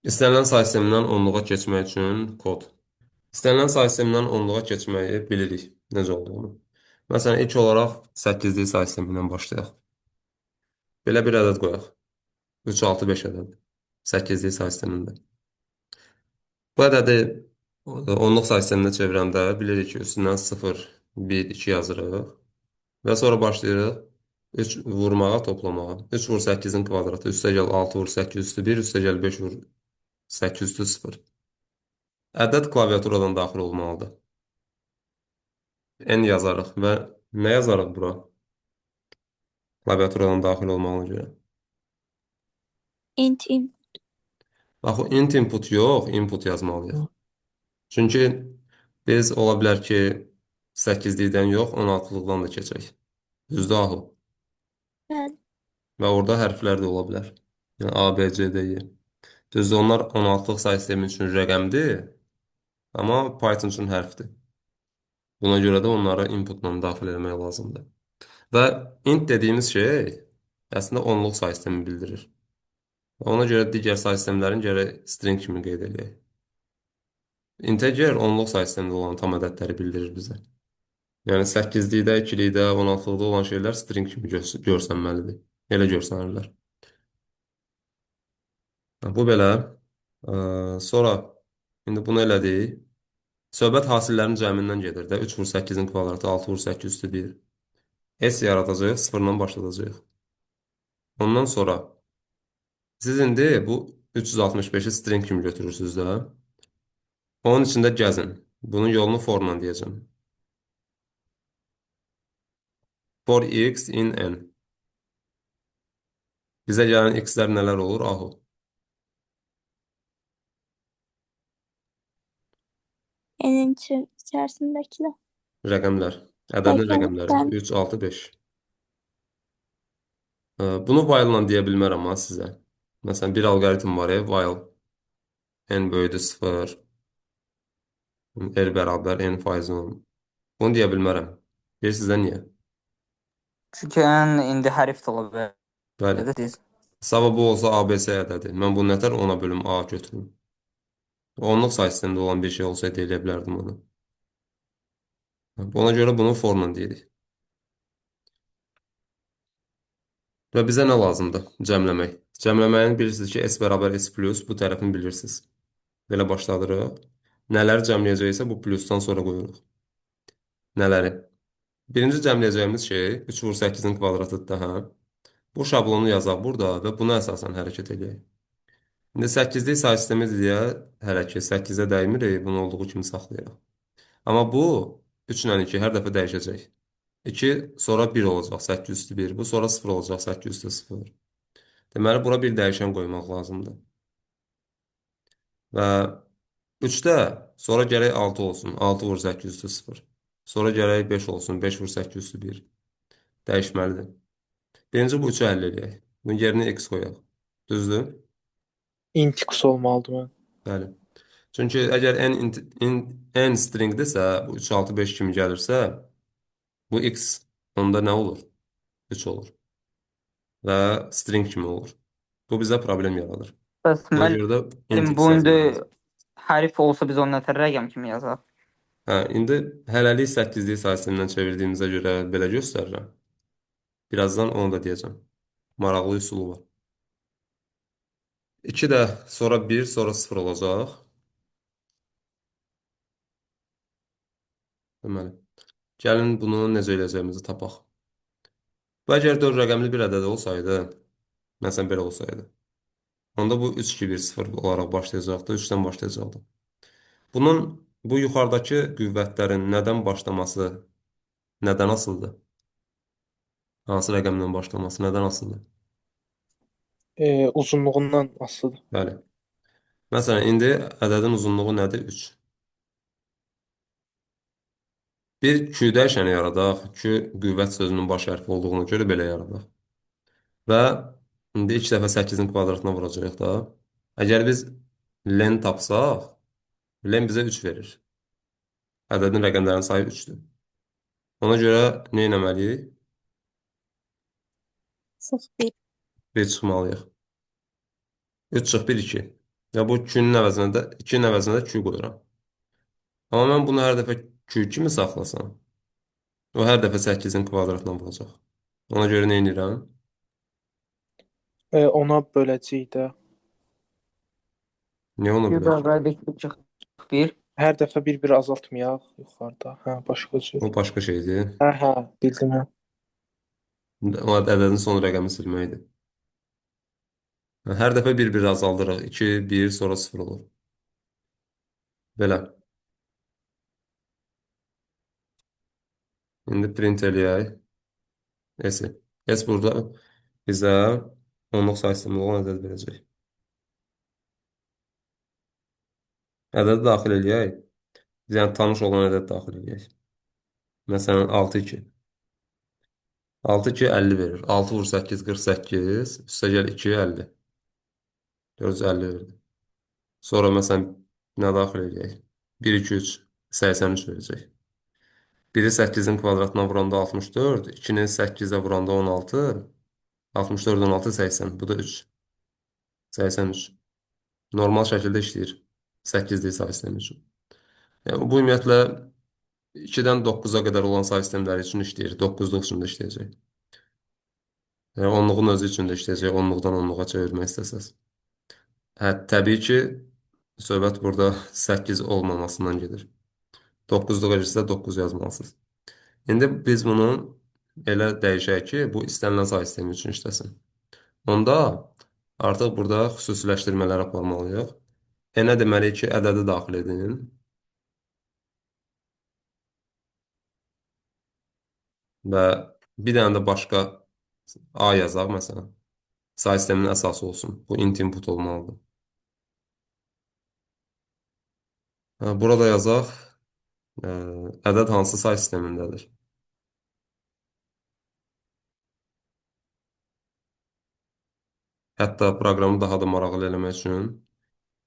İstənilən say sistemindən onluğa keçmək üçün kod. İstənilən say sistemindən onluğa keçməyi bilirik necə olduğunu. Məsələn, ilk olaraq 8-lik say sistemindən başlayaq. Belə bir ədəd qoyaq. 3, 6, 5 ədəd. 8-lik say sistemində. Bu ədədi onluq say sisteminə çevirəndə bilirik ki, üstündən 0, 1, 2 yazırıq. Və sonra başlayırıq 3 vurmağa, toplamağa. 3 vur 8-in kvadratı, üstə gəl 6 vur 8 üstü 1, üstə gəl 5 vur 8 üstü 0. Ədəd klaviaturadan daxil olmalıdır. N yazarıq və nə yazarıq bura? Klaviaturadan daxil olmağına görə. Int input. Bax, o int input yox, input yazmalıyıq. Çünki biz ola bilər ki, 8-likdən yox, 16-lıqdan da keçək. Düzdür, Ahu? Bəli. Və orada hərflər də ola bilər. Yəni A, B, C, D, E. Düzdür, onlar 16-lıq say sistemi üçün rəqəmdir, amma Python üçün hərfdir. Buna görə də onları inputla daxil etmək lazımdır. Və int dediyimiz şey əslində onluq say sistemi bildirir. Ona görə digər say sistemlərin gərək string kimi qeyd eləyək. Integer onluq say sistemində olan tam ədədləri bildirir bizə. Yəni 8-likdə, 2-likdə, 16-lıqda olan şeylər string kimi görsənməlidir. Elə görsənirlər. Bu belə. Sonra indi bunu elədik. Söhbət hasillərin cəmindən gedir də. 3 vur 8-in kvadratı, 6 vur 8 üstü 1. S yaradacağıq, sıfırdan başladacağıq. Ondan sonra siz indi bu 365-i string kimi götürürsünüz də. Onun içində gəzin. Bunun yolunu forla deyəcəm. For x in n. Bizə gələn x-lər nələr olur? Ahu. N'in içerisindekiler. Rəqəmlər. Ədədin rəqəmləri. Rəqəmlər. 3, 6, 5. Bunu while-la deyə bilmərəm ha sizə. Məsələn, bir alqoritm var ya, while n böyüdür 0, r bərabər n faiz 10. Bunu deyə bilmərəm. Bilirsiniz də niyə? Çünki ən indi hərf də ola bilər. Bəli. Sabah bu olsa ABC ədədi. Mən bunu nətər 10-a bölüm A götürüm? Onluq say sistemində olan bir şey olsaydı eləyə bilərdim onu. Ona görə bunu forla deyirik. Və bizə nə lazımdır? Cəmləmək. Cəmləməyin bilirsiniz ki, S bərabər S plus bu tərəfini bilirsiniz. Belə başladırıq. Nələri cəmləyəcəksə bu plusdan sonra qoyuruq. Nələri? Birinci cəmləyəcəyimiz şey 3 vur 8-in kvadratıdır da, hə? Bu şablonu yazaq burada və buna əsasən hərəkət eləyək. İndi 8-lik say sistemidir deyə hələ ki 8-ə dəymirik, bunu olduğu kimi saxlayırıq. Amma bu 3 ilə 2 hər dəfə dəyişəcək. 2 sonra 1 olacaq, 8 üstü 1. Bu sonra 0 olacaq, 8 üstü 0. Deməli, bura bir dəyişən qoymaq lazımdır. Və 3-də sonra gərək 6 olsun. 6 vur 8 üstü 0. Sonra gərək 5 olsun. 5 vur 8 üstü 1. Dəyişməlidir. Birinci bu 3-ü həll eləyək. Bunun yerinə x qoyaq. Düzdür? Int x olmalıdır mən. Bəli. Çünki əgər n stringdirsə, bu 3, 6, 5 kimi gəlirsə, bu x onda nə olur? 3 olur. Və string kimi olur. Bu bizə problem yaradır. Bəs Ona görə də int müəllim, x bu indi hərf olsa biz onu nətər rəqəm kimi yazaq? Hə, indi hələlik 8-lik say sistemindən çevirdiyimizə görə belə göstərirəm. Birazdan onu da deyəcəm. Maraqlı üsulu var. 2 də sonra 1, sonra 0 olacaq. Deməli, gəlin bunu necə eləyəcəyimizi tapaq. Bu əgər 4 rəqəmli bir ədəd olsaydı, məsələn belə olsaydı, onda bu 3, 2, 1, 0 olaraq başlayacaqdı, 3-dən başlayacaqdı. Bunun, bu yuxarıdakı qüvvətlərin nədən başlaması, nədən asılıdır? Hansı rəqəmdən başlaması, nədən asılıdır? Uzunluğundan asılıdır. Bəli. Məsələn, indi ədədin uzunluğu nədir? 3. Bir Q dəyişəni yaradaq. Q qüvvət sözünün baş hərfi olduğuna görə belə yaradaq. Və indi 2 dəfə 8-in kvadratına vuracağıq da. Əgər biz len tapsaq, len bizə 3 verir. Ədədin rəqəmlərinin sayı 3-dür. Ona görə nə etməliyik? Sıx 1. 1 çıxmalıyıq. 3 çıx 1, 2. Ya bu Q-nin əvəzinə də 2-nin əvəzinə də Q qoyuram. Amma mən bunu hər dəfə Q kimi saxlasam, o hər dəfə 8-in kvadratına vuracaq. Ona görə nə edirəm? Ona böləcəyik də. Niyə ona Q bölək? bərabər 5,41. Hər dəfə bir-bir azaltmayaq yuxarıda. Hə, başqa cür. O başqa şeydir. Hə, bildim hə. O ədədin son rəqəmi silməkdir. Hər dəfə bir-bir azaldırıq. 2, 1, sonra 0 olur. Belə. İndi print eləyək. S. S burada bizə onluq say sistemində olan ədəd verəcək. Ədədi daxil eləyək. Yəni tanış olan ədəd daxil eləyək. Məsələn, 6, 2. 6, 2, 50 verir. 6 vur 8, 48. Üstə gəl 2, 50. Görürüz, 50 verdi. Sonra məsələn, nə daxil eləyək? 1, 2, 3, 83 verəcək. 1-i 8-in kvadratına vuranda 64, 2-ni 8-ə vuranda 16, 64, 16, 80. Bu da 3. 83. Normal şəkildə işləyir. 8-lik say sistemi üçün. Yəni, bu ümumiyyətlə 2-dən 9-a qədər olan say sistemləri üçün işləyir. 9-luq üçün də işləyəcək. Yəni, onluğun özü üçün də işləyəcək. Onluqdan onluğa çevirmək istəsəz. Hə, təbii ki, söhbət burada 8 olmamasından gedir. 9-luq edirsə 9 yazmalısınız. İndi biz bunu elə dəyişək ki, bu istənilən say sistemi üçün işləsin. Onda artıq burada xüsusiləşdirmələr aparmalıyıq. N-ə deməliyik ki, ədədi daxil edin. Və bir dənə də başqa A yazaq məsələn. Say sisteminin əsası olsun. Bu int input olmalıdır. Burada yazaq. Ədəd hansı say sistemindədir? Hətta proqramı daha da maraqlı eləmək üçün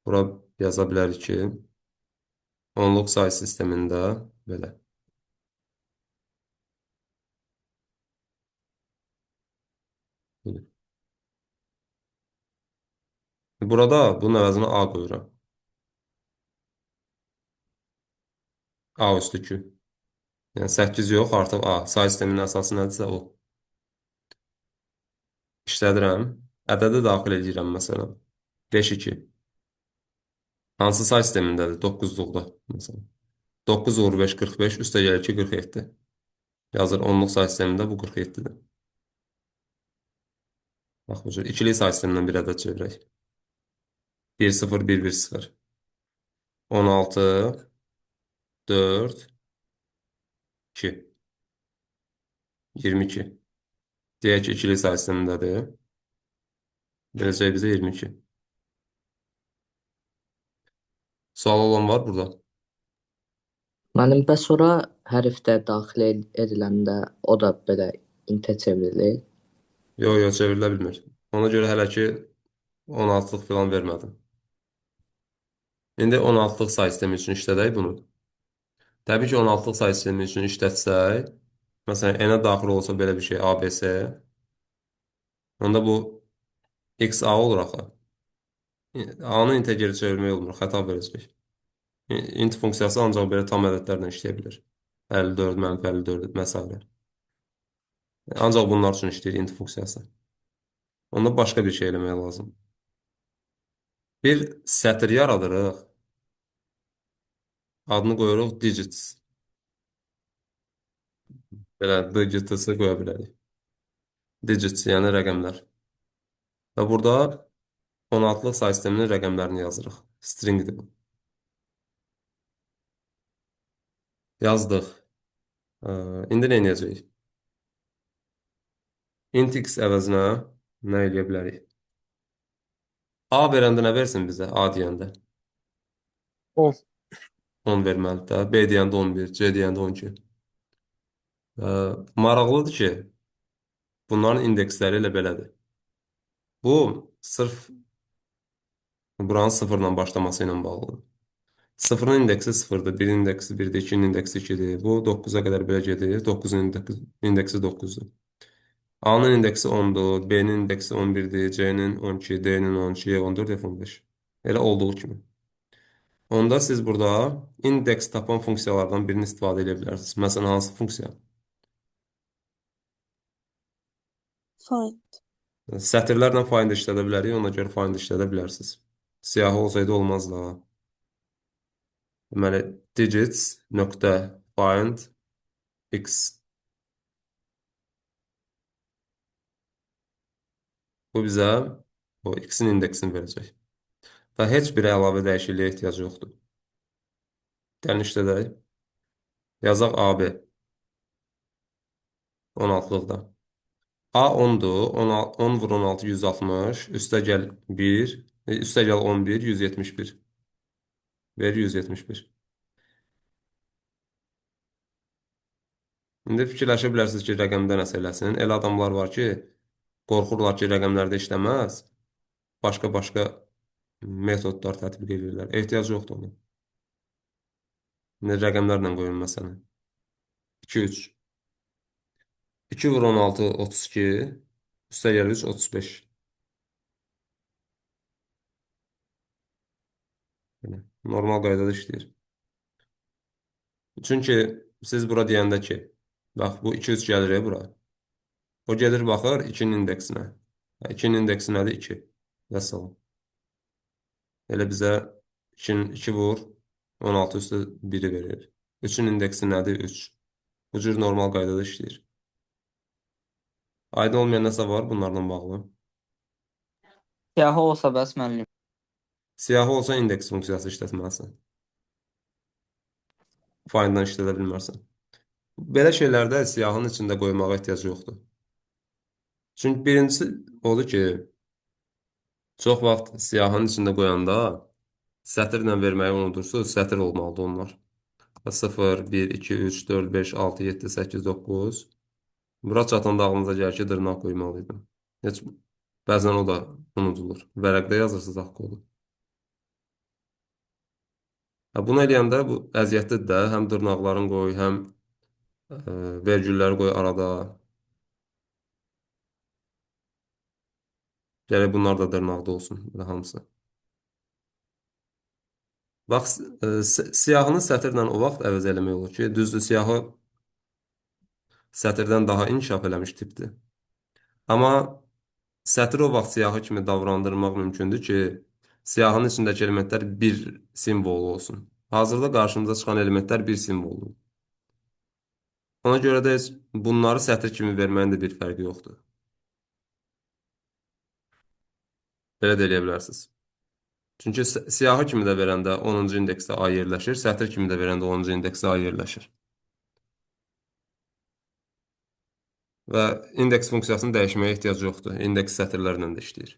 bura yaza bilərik ki, onluq say sistemində belə. Burada bunun əvəzinə A qoyuram. A üstü Q. Yəni 8 yox, artıq A. Say sisteminin əsası nədirsə o. İşlədirəm. Ədədi daxil edirəm məsələn. 5, 2. Hansı say sistemindədir? 9-luqda məsələn. 9 vur 5, 45, üstə gəlir ki, 47. Yazır, onluq say sistemində bu 47-dir. Bax, bu cür. İkili say sistemindən bir ədəd çevirək. 1, 0, 1, 1, 0. 16, 4, 2. 22. Deyək ki, ikili say sistemindədir. Verəcək bizə 22. Sual olan var burada? Müəllim, bəs ora hərf də daxil ediləndə o da belə intə çevrilir? Yox, yox, çevrilə bilmir. Ona görə hələ ki 16-lıq filan vermədim. İndi 16-lıq say sistemi üçün işlədək bunu. Təbii ki, 16-lıq say sistemi üçün işlətsək, məsələn, n-ə daxil olsa belə bir şey A, B, C, onda bu X, A olur axı. A-nı integeri çevirmək olmur, xəta verəcək. Int funksiyası ancaq belə tam ədədlərlə işləyə bilir. 54, mənfi 54 və s. Ancaq bunlar üçün işləyir int funksiyası. Onda başqa bir şey eləmək lazım. Bir sətir yaradırıq. Adını qoyuruq digits. Belə digits-i qoya bilərik. Digits, yəni rəqəmlər. Və burada 16-lıq say sisteminin rəqəmlərini yazırıq. Stringdir bu. Yazdıq. İndi nə edəcəyik? Int x əvəzinə nə eləyə bilərik? A verəndə nə versin bizə? A deyəndə. 10. 10 verməlidir də. B deyəndə 11, C deyəndə 12. Maraqlıdır ki, bunların indeksləri elə belədir. Bu, sırf buranın sıfırla başlaması ilə bağlıdır. Sıfırın indeksi sıfırdır, birin indeksi 1-dir, 2-nin indeksi 2-dir. Bu, 9-a qədər belə gedir. 9-un indeksi 9-dur. A-nın indeksi 10-dur, B-nin indeksi 11-dir, C-nin 12, D-nin 12, 14, F 15. Elə olduğu kimi. Onda siz burada indeks tapan funksiyalardan birini istifadə edə bilərsiniz. Məsələn, hansı funksiya? Find. Sətirlərlə find işlədə bilərik, ona görə find işlədə bilərsiniz. Siyahı olsaydı olmaz da. Deməli, digits nöqtə find x. Bu bizə o x-in indeksini verəcək. Və heç bir əlavə dəyişikliyə ehtiyac yoxdur. Gəlin işlədək. Yazaq AB. 16-lıqda. A 10-dur. 10 vur 16, 160. Üstə gəl 1. Üstə gəl 11, 171. Ver 171. İndi fikirləşə bilərsiniz ki, rəqəmdə nəsə eləsin. Elə adamlar var ki, qorxurlar ki, rəqəmlərdə işləməz. Başqa-başqa metodlar tətbiq edirlər. Ehtiyac yoxdur ona. İndi rəqəmlərlə qoyun məsələn. 2, 3. 2 vur 16, 32. Üstə gəl 3, 35. Belə, normal qaydada işləyir. Çünki siz bura deyəndə ki, bax bu 2, 3 gəlir bura. O gedir baxır 2-nin indeksinə. 2-nin indeksi nədir? 2. Vəssalam. Elə bizə 2 vur, 16 üstə 1-i verir. 3-ün indeksi nədir? 3. Bu cür normal qaydada işləyir. Aydın olmayan nəsə var bunlarla bağlı? Siyahı olsa bəs müəllim. Siyahı olsa indeks funksiyası işlətməlisən. Find-dan işlədə bilmərsən. Belə şeylərdə siyahının içində qoymağa ehtiyac yoxdur. Çünki birincisi odur ki, çox vaxt siyahının içində qoyanda sətirlə verməyi unudursunuz, sətir olmalıdır onlar. 0, 1, 2, 3, 4, 5, 6, 7, 8, 9. Bura çatanda ağlınıza gəlir ki, dırnaq qoymalıydım. Heç bəzən o da unudulur. Vərəqdə yazırsınız axı kodu. Bunu eləyəndə bu əziyyətlidir də. Həm dırnaqların qoy, həm vergülləri qoy arada. Gərək bunlar da dırnaqda olsun, belə hamısı. Bax, siyahını sətirlə o vaxt əvəz eləmək olur ki, düzdür, siyahı sətirdən daha inkişaf eləmiş tipdir. Amma sətir o vaxt siyahı kimi davrandırmaq mümkündür ki, siyahının içindəki elementlər bir simvolu olsun. Hazırda qarşımıza çıxan elementlər bir simvoldur. Ona görə də heç bunları sətir kimi verməyin də bir fərqi yoxdur. Belə də eləyə bilərsiniz. Çünki siyahı kimi də verəndə 10-cu indeksdə A yerləşir, sətir kimi də verəndə 10-cu indeksdə A yerləşir. Və indeks funksiyasını dəyişməyə ehtiyac yoxdur. İndeks sətirlərlə də işləyir.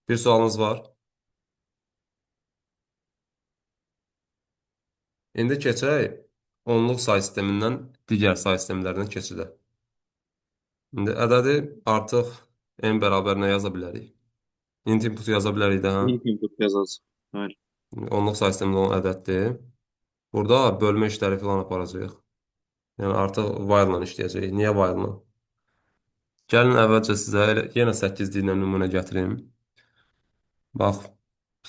Bir sualınız var? İndi keçək onluq say sistemindən digər say sistemlərinə keçidə. İndi ədədi artıq n bərabər nə yaza bilərik? Int input yaza bilərik də, hə? Int input yazacaq. Bəli. Onluq say sistemində olan ədəddir. Burada bölmə işləri falan aparacağıq. Yəni artıq while-la işləyəcəyik. Niyə while-la? Gəlin əvvəlcə sizə elə, yenə 8-liklə nümunə gətirim. Bax,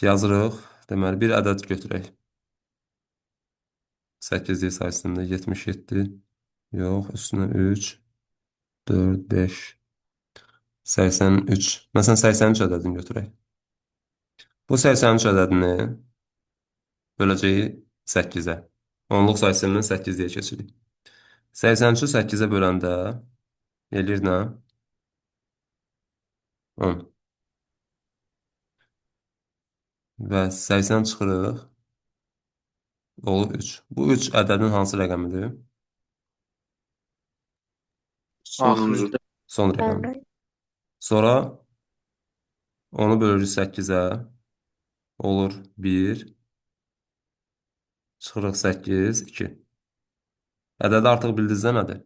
yazırıq. Deməli, bir ədəd götürək. 8-lik say sistemində 77. Yox, üstünə 3, 4, 5, 83. Məsələn, 83 ədədini götürək. Bu 83 ədədini böləcəyik 8-ə. Onluq say sistemindən 8-liyə keçirik. 83-ü 8-ə böləndə eləyir nə? 10. Və 80 çıxırıq. Olur 3. Bu 3 ədədin hansı rəqəmidir? Sonuncu. Son rəqəmi. Sonra onu bölürük 8-ə. Olur 1. Çıxırıq 8, 2. Ədədi artıq bildinizdə nədir?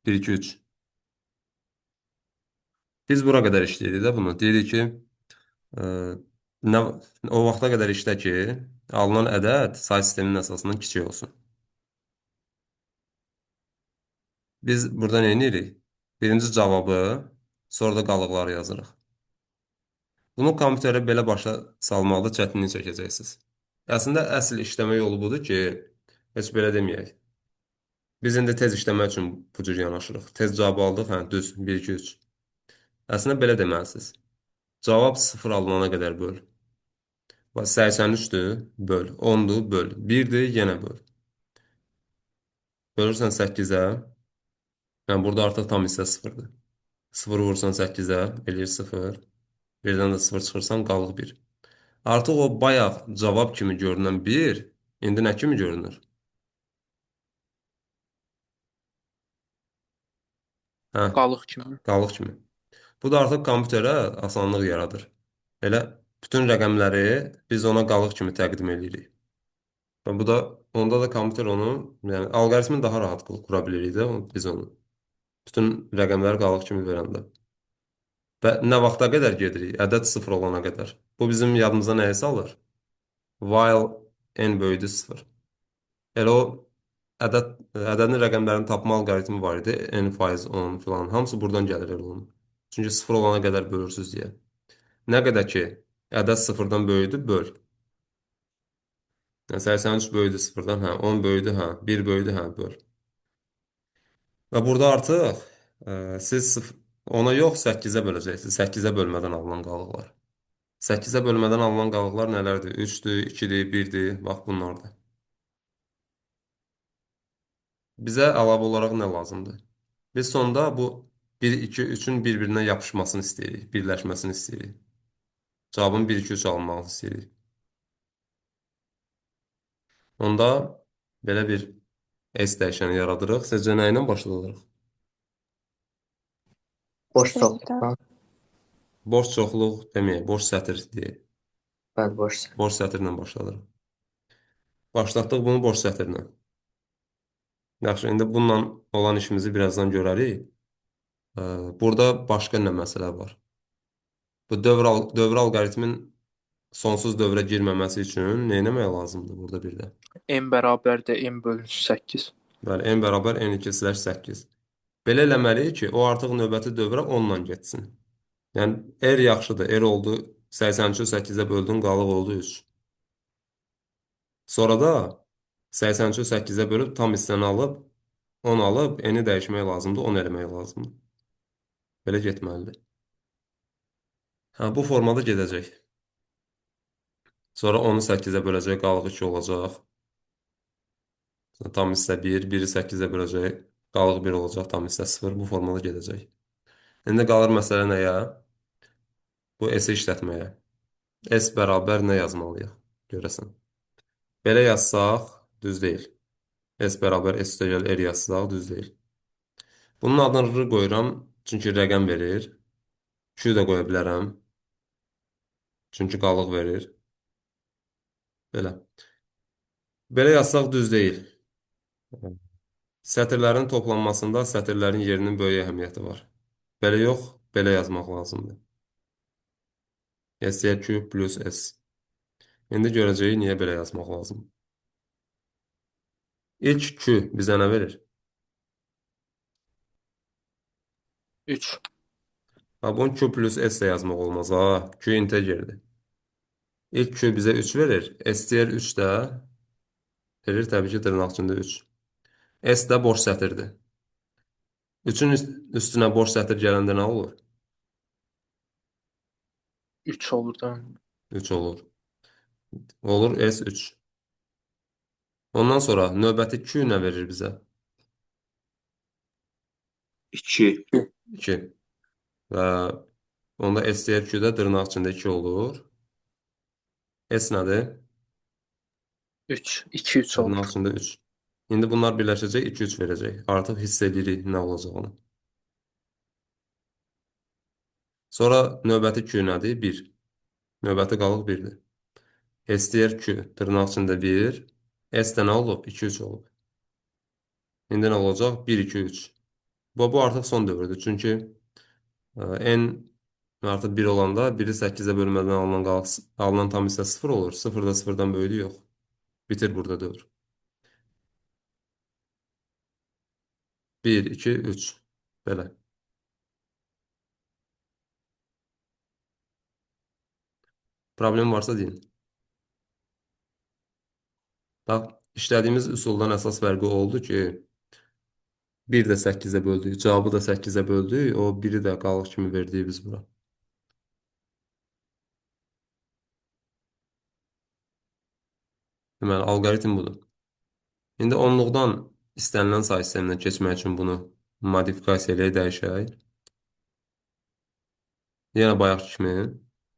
1, 2, 3. Biz bura qədər işləyirik də bunu. Deyirik ki, o vaxta qədər işlə ki, alınan ədəd say sisteminin əsasından kiçik olsun. Biz burada nə edirik? Birinci cavabı, sonra da qalıqları yazırıq. Bunu kompüterə belə başa salmaqda çətinlik çəkəcəksiniz. Əslində, əsl işləmə yolu budur ki, heç belə deməyək. Biz indi tez işləmək üçün bu cür yanaşırıq. Tez cavab aldıq, hə, düz, 1, 2, 3. Əslində, belə deməlisiniz. Cavab 0 alınana qədər böl. Bax, 83-dür, böl. 10-dur, böl. 1-dir, yenə böl. Bölürsən 8-ə, yəni burada artıq tam hissə 0-dır. 0 vurursan 8-ə, eləyir 0. Birdən də 0 çıxırsan, qalıq 1. Artıq o bayaq cavab kimi görünən 1, indi nə kimi görünür? Hə, Qalıq kimi. Qalıq kimi. Bu da artıq kompüterə asanlıq yaradır. Elə bütün rəqəmləri biz ona qalıq kimi təqdim edirik. Və bu da onda da kompüter onu, yəni alqoritmini daha rahat qura bilirik də biz onu. Bütün rəqəmləri qalıq kimi verəndə. Və nə vaxta qədər gedirik? Ədəd 0 olana qədər. Bu bizim yadımıza nəyi salır? While n böyüdü 0. Elə o ədədin rəqəmlərini tapma alqoritmi var idi. N faiz 10 filan. Hamısı buradan gəlir elə onun. Çünki 0 olana qədər bölürsünüz deyə. Nə qədər ki ədəd 0-dan böyüdü, böl. Yəni 83 böyüdü 0-dan, hə, 10 böyüdü, hə, 1 böyüdü, hə, böl. Və burada artıq siz ona yox 8-ə böləcəksiniz. 8-ə bölmədən alınan qalıqlar. 8-ə bölmədən alınan qalıqlar nələrdir? 3-dür, 2-dir, 1-dir. Bax bunlardır. Bizə əlavə olaraq nə lazımdır? Biz sonda bu 1, 2, 3-ün bir-birinə yapışmasını istəyirik, birləşməsini istəyirik. Cavabın 1, 2, 3 alınmağını istəyirik. Onda belə bir S dəyişəni yaradırıq. Sizcə nə ilə başladırıq? Boş Sıfırdan. çoxluqdan. Boş çoxluq deməyək, boş sətir deyək. Bəli, boş sətir. Boş sətirlə başladırıq. Başlatdıq bunu boş sətirlə. Yaxşı, indi bununla olan işimizi birazdan görərik. Burada başqa nə məsələ var? Bu dövr alqoritmin sonsuz dövrə girməməsi üçün nə etmək lazımdır burada bir də? M bərabərdir M bölünsün 8. Bəli, n bərabər n2/8. Belə eləməliyik ki, o artıq növbəti dövrə 10-la getsin. Yəni, R yaxşıdır. R oldu 83-ü 8-ə böldün, qalıq oldu 3. Sonra da 83-ü 8-ə bölüb tam hissəni alıb, 10 alıb, n-i dəyişmək lazımdır, 10 eləmək lazımdır. Belə getməlidir. Hə, bu formada gedəcək. Sonra 10-u 8-ə böləcək, qalıq 2 olacaq. Tam hissə 1, 1-i 8-ə böləcək, qalıq 1 olacaq, tam hissə 0. Bu formada gedəcək. İndi qalır məsələ nəyə? Bu S-i işlətməyə. S bərabər nə yazmalıyıq? Görəsən. Belə yazsaq, düz deyil. S bərabər S üstəgəl R yazsaq, düz deyil. Bunun adını R qoyuram, çünki rəqəm verir. Q də qoya bilərəm. Çünki qalıq verir. Belə. Belə yazsaq düz deyil. Sətirlərin toplanmasında sətirlərin yerinin böyük əhəmiyyəti var. Belə yox, belə yazmaq lazımdır. S Q plus S. İndi görəcəyik niyə belə yazmaq lazımdır. İlk Q bizə nə verir? 3. Ha, bunu Q plus S də yazmaq olmaz. Ha, Q integerdir. İlk Q bizə 3 verir. S deyər 3 də verir. Təbii ki, dırnaq içində 3. S də boş sətirdir. 3-ün üstünə boş sətir gələndə nə olur? 3 olur da. 3 olur. Olur S3. Ondan sonra növbəti Q nə verir bizə? 2. 2. Və onda S deyər Q-də dırnaq içində 2 olur. S nədir? 3. 2, 3 olur. Dırnaq içində 3. İndi bunlar birləşəcək, 2, 3 verəcək. Artıq hiss edirik nə olacağını. Sonra növbəti Q nədir? 1. Növbəti qalıq 1-dir. S deyər Q, dırnaq içində 1. S də nə olub? 2, 3 olub. İndi nə olacaq? 1, 2, 3. Bu artıq son dövrdür. Çünki N artıq 1 olanda 1-i 8-ə bölmədən alınan tam hissə 0 olur. 0 da 0-dan böyüdü, yox. Bitir burada dövr. 1, 2, 3. Belə. Problem varsa deyin. Bax, işlədiyimiz üsuldan əsas fərqi oldu ki, 1 də 8-ə böldük, cavabı da 8-ə böldük, o biri də qalıq kimi verdik biz bura. Deməli, alqoritm budur. İndi onluqdan istənilən say sisteminə keçmək üçün bunu modifikasiya eləyək, dəyişək. Yenə bayaq kimi,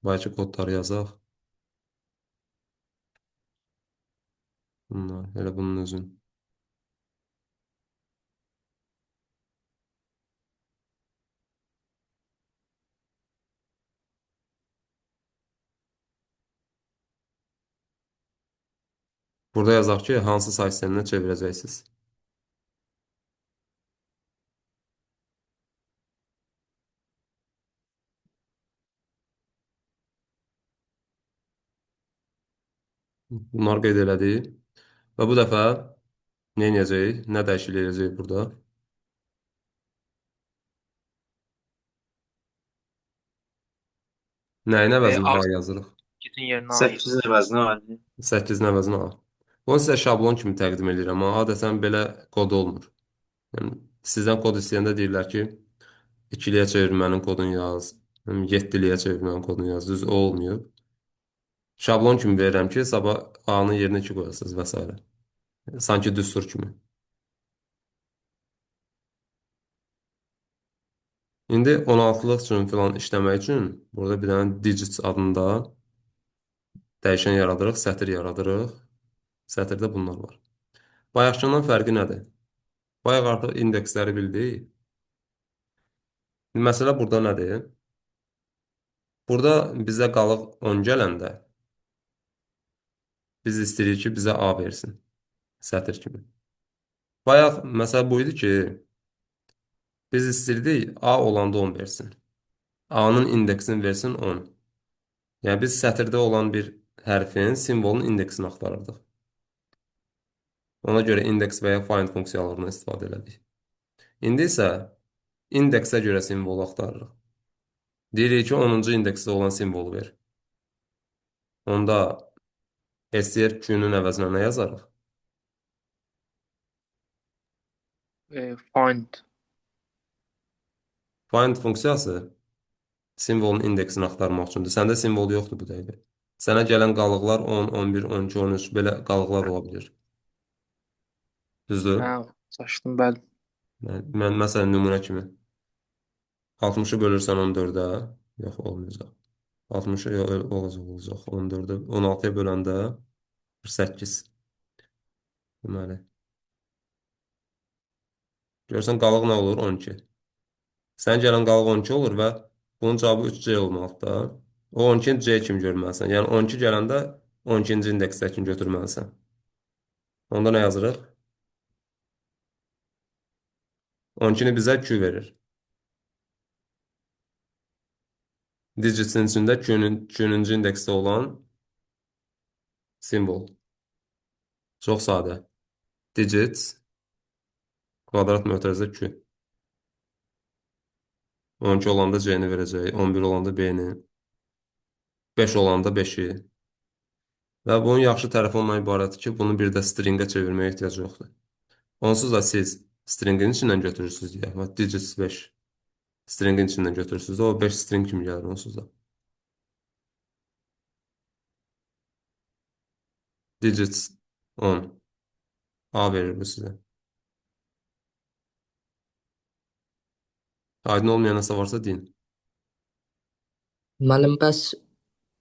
bayaqki kodları yazaq. Bunlar, elə bunun özün. Burada yazaq ki, hansı say sisteminə çevirəcəksiniz. Bunları qeyd elədik. Və bu dəfə nə edəcəyik? Nə dəyişiklik edəcəyik burada? Nəyin əvəzinə A yazırıq? 8-in yerinə A. 8-in əvəzinə A. 8-in əvəzinə A. Bunu sizə şablon kimi təqdim edirəm, amma adətən belə kod olmur. Yəni, sizdən kod istəyəndə deyirlər ki, ikiliyə çevirmənin kodunu yaz, yeddiliyə çevirmənin kodunu yaz. Düz o olmuyor. Şablon kimi verirəm ki, sabah A-nın yerinə 2 qoyasınız və s. Sanki düstur kimi. İndi 16-lıq üçün filan işləmək üçün burada bir dənə digits adında dəyişən yaradırıq, sətir yaradırıq. Sətirdə bunlar var. Bayaqkından fərqi nədir? Bayaq artıq indeksləri bildik. Məsələ burada nədir? Burada bizə qalıq 10 gələndə biz istəyirik ki, bizə A versin. Sətir kimi. Bayaq məsələ bu idi ki, biz istirdik A olanda 10 versin. A-nın indeksini versin 10. Yəni biz sətirdə olan bir hərfin, simvolun indeksini axtarırdıq. Ona görə indeks və ya find funksiyalarından istifadə elədik. İndi isə indeksə görə simvolu axtarırıq. Deyirik ki, 10-cu indeksdə olan simvolu ver. Onda STR-Q-nün əvəzinə nə yazarıq? Find. Find funksiyası simvolun indeksini axtarmaq üçündür. Səndə simvol yoxdur bu dəqiqə. Sənə gələn qalıqlar 10, 11, 12, 13 belə qalıqlar ola bilir. Düzdür? Hə, çaşdım, bəli. Mən məsələn nümunə kimi 60-ı bölürsən 14-ə, yox olmayacaq. 60-ı yox, olacaq, olacaq. 14-ə, 16-ya böləndə 48. Deməli. Görürsən qalıq nə olur? 12. Sənə gələn qalıq 12 olur və bunun cavabı 3C olmalıdır da. O 12-ni C kimi görməlisən. Yəni 12 gələndə 12-ci indeksdəkini götürməlisən. Onda nə yazırıq? 12-ni bizə Q verir. Digitsin içində Q-nüncü indeksdə olan simvol. Çox sadə. Digits kvadrat mötərizə Q. 12 olanda C-ni verəcək, 11 olanda B-ni, 5 olanda 5-i. Və bunun yaxşı tərəfi ondan ibarətdir ki, bunu bir də stringə çevirməyə ehtiyac yoxdur. Onsuz da siz stringin içindən götürürsünüz deyə. Bax, digits 5 stringin içindən götürürsünüz. O 5 string kimi gəlir onsuz da. Digits 10. A verir bu sizə. Aydın olmayan nəsə varsa deyin. Müəllim, bəs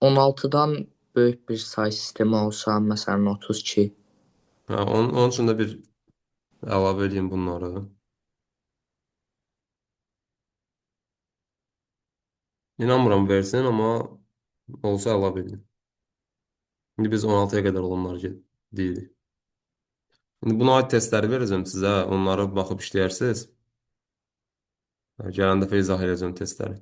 16-dan böyük bir say sistemi olsa, məsələn 32. Hə, onun üçün də bir əlavə eləyim bunları. İnanmıram versin, amma olsa əlavə eləyim. İndi biz 16-ya qədər olanları deyirik. İndi buna aid testləri verəcəm sizə. Onlara baxıb işləyərsiniz. Gələn dəfə izah edəcəm testləri.